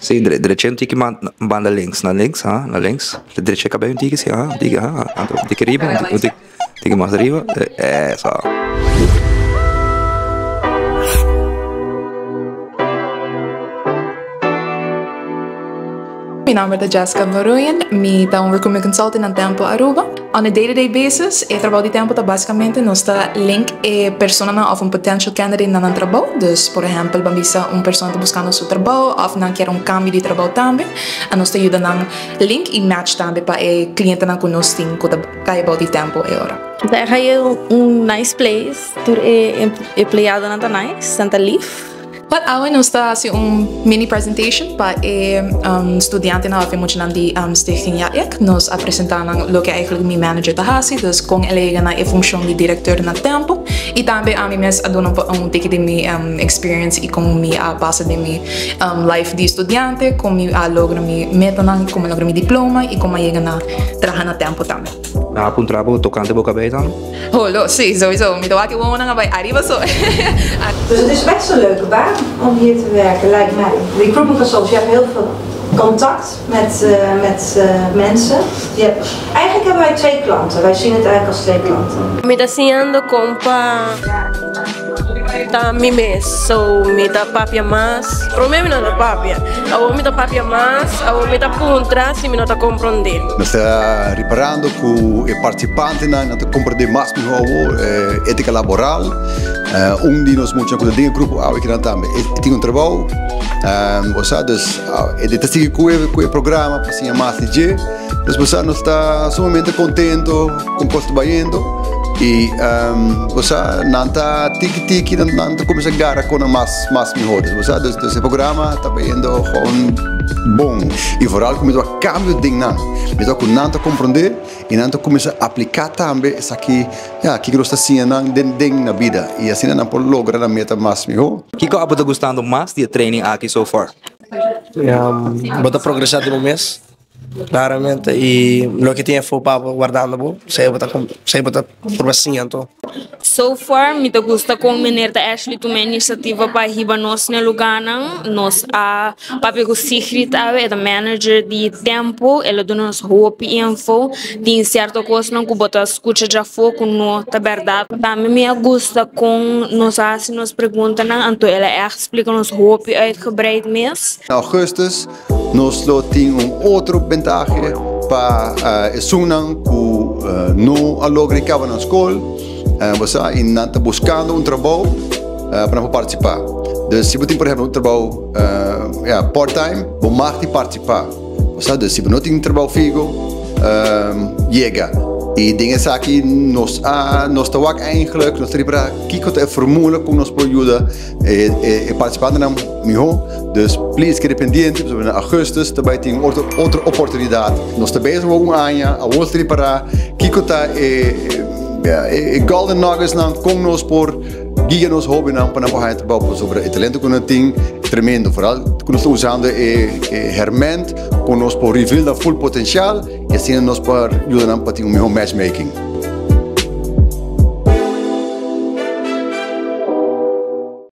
Sí, drecha un tiki banda links, na links, ha, na links. Drecha e kabei un tiki, sí, ha, un tiki, ha, anto un tiki riba, un tiki, tiki mas riba, eso. Mi nomber ta Jessica Van Rooyen, mi ta un recruitment consultant na Tempo Aruba. On a day to day basis, e trabou di Tempo ta basicamente nos ta link e personanan of un potential candidate na nan trabou. Dus por ehempel ban bisa un persona ta buscando su trabou of nan kier un cambio di trabou tambe, a nos ta yuda nan link y match tambe pa e clientenan cu nos tin cu ta cay bou di Tempo e ora. Ta e un nice place, tur e empleadonan ta nice, nan ta lief. Wel awe nos ta hasi un mini presentation pa e studiantenan of e muchanan di Stichting Ja Ik. Nos a presenta nan loke eigenlijk mi manager ta hasi, dus kon el a yega na e funcion di directeur na tempo. Y tambe ami mes a duna un tiki di mi experience y kon mi a pasa den mi life di studiante, kon mi a logra mi metanan, kon mi a logra mi diploma y kon mi a yega na traha na tempo tambe. Nan a puntra bo tocante bo cabey dan? Holo, sí, sowieso. Mi ta wak e wowonan a bai ariba so. Dus het is best een leuke baan om hier te werken, lijkt mij. Recruitment consultant, je hebt heel veel contact met, met mensen. Je hebt, eigenlijk hebben wij twee klanten. Wij zien het eigenlijk als twee klanten. Mi ta siñando con pa ta mi mes, so mi ta papia mas. Prome mi no ta papia, awor mi ta papia mas, awor mi ta puntra si mi no ta comprende. Nos ta riparando ku e partisipantenan nan ta komprendé mas mihó awor étika laboral. Un di nos muchanan ku ta den e grupo awe kinan tambe e tin un trabou. Bo sa dus e ta sigui ku e programa pa siña mas di dje. Dus bo sa nos ta sumamente kontento kon kos ta bayendo i bo sa nan ta tiki tiki nan ta kuminsá gara kona mas mas mihó. Dus bo sa dus e programa ta bayendo gewoon bon i vooral ku mi ta wak kambio den nan. Mi ta wak ku nan ta komprondé i nan ta kuminsá apliká tambe esaki ya kiko nos ta siña nan den den na bida i asina nan por logra nan meta mas mihó. Kiko abo ta gustando mas di e training aki so far? Bo ta progresá den bo mes. Claramente y loke tin afo pa bo wardando bo esei bo ta esei bo ta purba siña anto. So far mi ta gusta con meneer ta Ashley tuma e iniciativa pa hiba nos na e lugarnan. Nos a papia cu Sigrid awe, e ta manager di Tempo, el a duna nos hopi info. Tin cierto cosnan cu bo ta scucha djafo cu no ta berdad. Tambe mi a gusta con nos a haci nos preguntanan, anto el a echt splica nos hopi uitgebreid mes. Na augustus Nos lo tin un otro bentahe pa esunnan ku no a logra di kaba nan skol, bo sa, i nan ta buskando un trabou pa nan por partisipá. Dus si bo tin por ehèmpel un trabou ya part time, bo mag di partisipá. Bo sa, dus si bo no tin trabou figo, yega. I den esaki nos a nos ta wak eigenlijk, nos ta ripará kiko ta e formula ku nos por yuda E participantenan miho, dus please keda pendiente pasobra na augustus ta bai tin otro otro oportunidad. Nos ta bezig wou un aña, awor nos ta ripará kiko ta e e golden nuggets nan kon nos por guia nos hobennan pa nan por haña trabou pasobra e talento ku nan tin ta tremendo, foral ku nos ta usando e herment ku nos por reveal nan full potencial y asina nos por yuda nan pa tin un miho matchmaking.